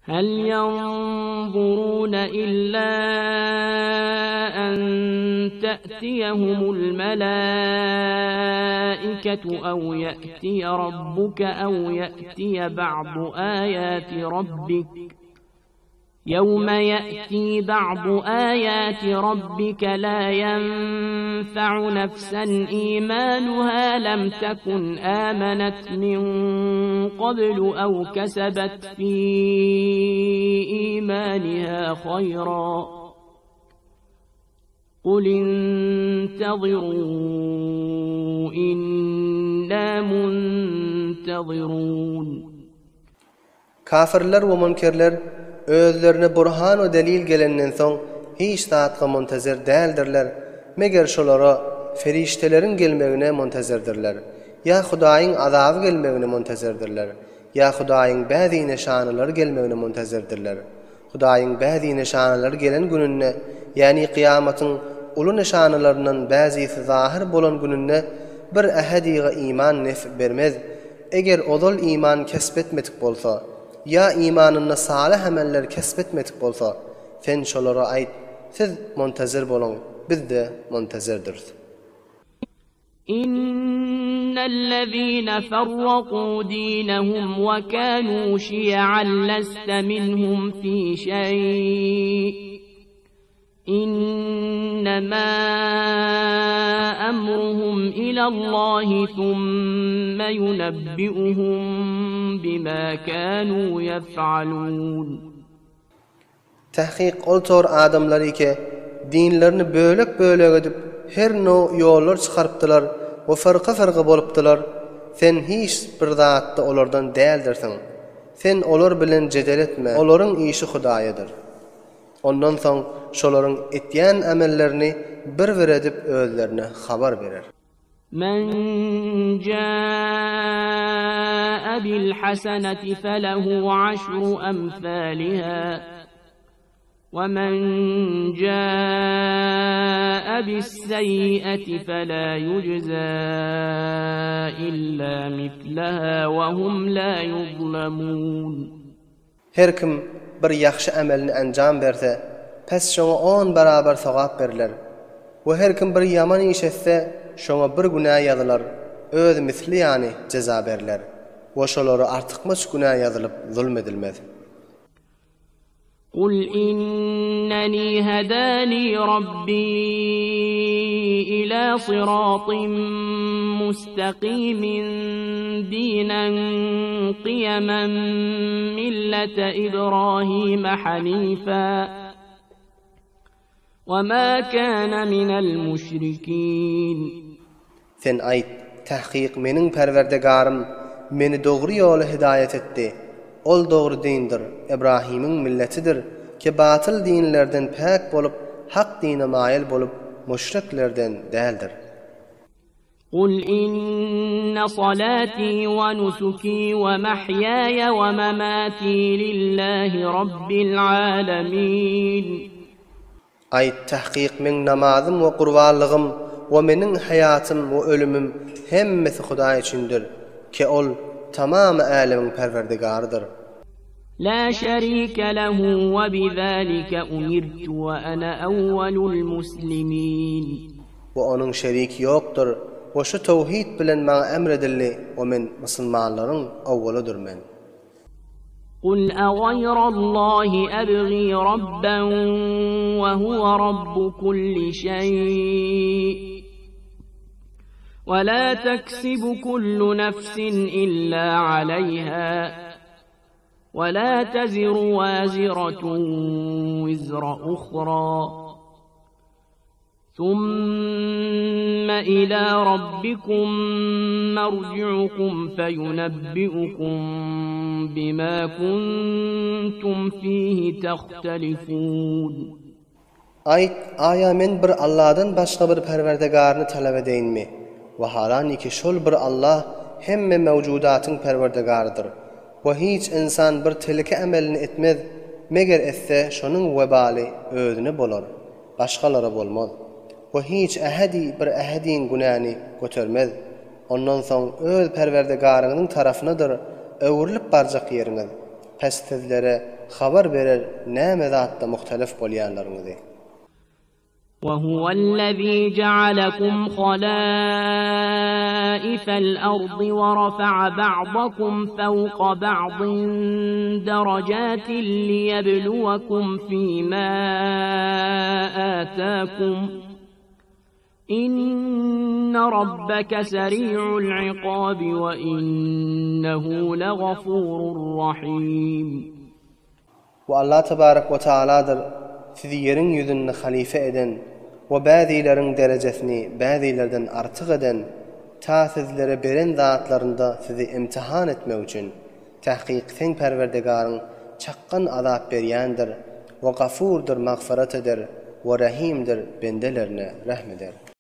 Hel ýanzuruna illa en te'tiyehumul melâiketu ew ye'tiye rabbuke ew ye'tiye ba'du âyâti rabbik. Ýewme ýe'ti ba'du âyâti rabbike lâ ýenfe'u nefsen îmânuhâ lem tekun âmenet min qablu ew kesebet fî îmânihâ haýra. Kul intezirû innâ muntezirûn. Kafirler we munkerler özlerine burhan we delil gelenden soň hiç zatga muntezer däldirler, meger şolara ferişdeleriň gelmegine muntezerdirler, ýa Hudaýyň azaby gelmegine muntezerdirler, ýa Hudaýyň bäzi nyşanalary gelmegine muntezerdirler. Hudaýyň bäzi nyşanalary gelen gününde, ýäni kyýamatyň uly nyşanalaryndan bäzisi zahyr bolan gününde bir ähediga iman nef bermez, eger ozal iman kesp etmedik bolsa, ýa imanynda salyh ameller kesp etmedik bolsa, sen şolara aýt, Siz muntazir boluň, biz-de muntazirdiris. Innellezine farraku dinehum we kanu şi'an leste minhum fi şeý. Innemâ emruhum ilallahi thumme yunebbi'uhum bimâ kânû yef'alûn. Tahkyk ol tor adamlary ki, dinlerini bölek-bölek edip, her now ýollar çykarypdylar we fyrka-fyrka bolupdylar, sen hiç bir zatda olardan däldirsiň. Sen olar bilen jedel etme, olaryň işi Hudaýadyr. Ondan soň şolaryň etýän amellerini bir-bir edip özlerine habar berer. Men jaa bil haseneti felehu aşru emsaliha we men jaa bis seyyiati fela yujza illa misleha we hum la yuzlemun. Her kim bir ýagşy amelini enjam berse, pes şoňa on barabar sogap berler. We her kim bir ýaman iş etse, şoňa bir günä ýazylar, öz misli ýany jeza berler. We şolara artykmaç günä ýazylyp zulm edilmez. Kul inneni hedani rabbi ila syratyn mustakimin dinen kyýemen millete Ibrahime hanifa we ma kana minel müşrikin. Sen aýt, Tahkyk meniň Perwerdigarym meni dogry ýola hidaýat etdi. Ol dogry dindir, Ybrahymyň milletidir ki batyl dinlerden päk bolup hak dine maýyl bolup müşriklerden däldir. Kul inne salati we nusuki we mahýaýa we mamati lillahi rabbil alamin. Aýt, Tahkyk meň namazym we gurbanlygym we meniň haýatym we ölümim hemmesi Hudaý üçindir, ki Ol tamamy älemiň Perwerdigarydyr. La şerike lehu we bizalike umirtu we ene awwalul muslimin. We Onuň şeriki ýokdur we şu towhid bilen maňa emr edildi we men musulmanlaryň owwalydyr men. Kul agaýrallahi abgi rabban we huwe rabbu kulli şeý. We la teksibu kullu nefsin illa aleýha. We la teziru waziratun wizra uhra. Summa ila rabbikum marji'ukum feyunabbi'ukum bima kuntum fihi tehtelifun. Aýt, Aýa men bir Allahdan başga bir perwerdegaryny talap edeýinmi? Wahalaniki şol bir Allah hemme mewjudatyň perwerdegarydyr. We hiç ynsan bir tilki emelini etmez, meger etse şonuň webaly özüne bolar. Başgalara bolmaz. We hiç ähedi bir ähediň günäni götermez. Ondan soň öz Perwerdigaryňyzyň tarapynadyr öwrülip barjak ýeriňiz. Pes sizlere habar berer näme zatda muhtelif bolýanlaryňyzy. وهو الذي جعلكم خلائف الأرض ورفع بعضكم فوق بعض درجات ليبلوكم فيما آتاكم إن ربك سريع العقاب وإنه لغفور رحيم We Allah tebarek we taaladyr sizi ýeriň ýüzünde halyfa eden we bäzileriň derejesini bäzilerden artyk eden, ta sizlere beren zatlarynda sizi imtihan etmek üçin. Tahkyk seň Perwerdigaryň çakgan azap berýändir we Gafurdyr magfyrat eder we Rahimdir bendelerine rehm eder.